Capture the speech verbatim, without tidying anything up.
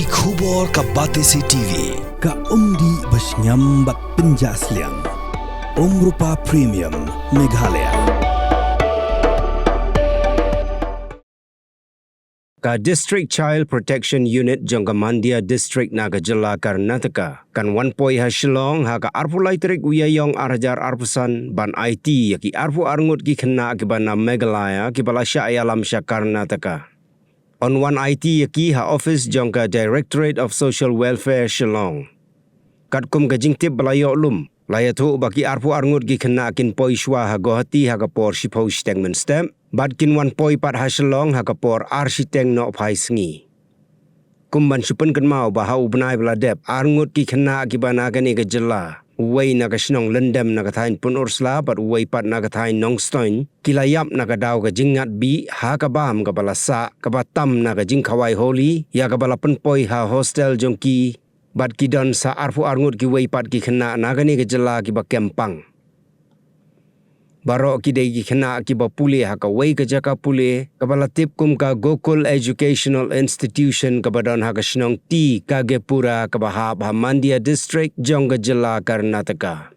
Ki khubor ka Batesi T V, ka umdih ba shngiam bad pynjah sliang. Umrupa Premium, Meghalaya. Ka District Child Protection Unit jong ka Mandya District na ka jylla Karnataka kan wan poi ha Shillong ha ka arphew lai tarik u Ïaïong ar hajar arphew san ban aiti ïa ki arphew arngut ki khynnah kiba na Meghalaya kiba la shah ïalam sha Karnataka. Yn wan aiti ïa ki ha office jong ka Directorate of Social Welfare Shillong. Katkum ka jingtip ba la ïoh lum, la ïathuh ba ki arphew arngut ki khynnah kin poi shuwa ha Guwahati ha ka por shiphew shiteng mynstep, bad kin wan poi pat ha Shillong ha ka por ar shiteng nohphai sngi. Kum ban shu pynkynmaw ba ha u bnai ba la dep, arngut ki khynnah kiba na kane ka jylla, uwei na ka shnong Lyndem na ka thaiñ Pynursla bad uwei pat na ka thaiñ Nongstoiñ, ki la ïap na ka daw ka jingngat bih ha ka bam kaba la sah, kaba tam na ka jingkhawai Holi ïa kaba la pynpoi ha hostel jong ki, bad ki don sa arphew arngut kiwei pat ki khynnah na kane ka jylla kiba kem pang. Baroh ki dei ki khynnah kiba pule ha kawei ka jaka pule kaba la tip kum ka Gokul Educational Institution kaba don ha ka shnong T Kagepura kaba hap ha Mandya District jong ka jylla Karnataka.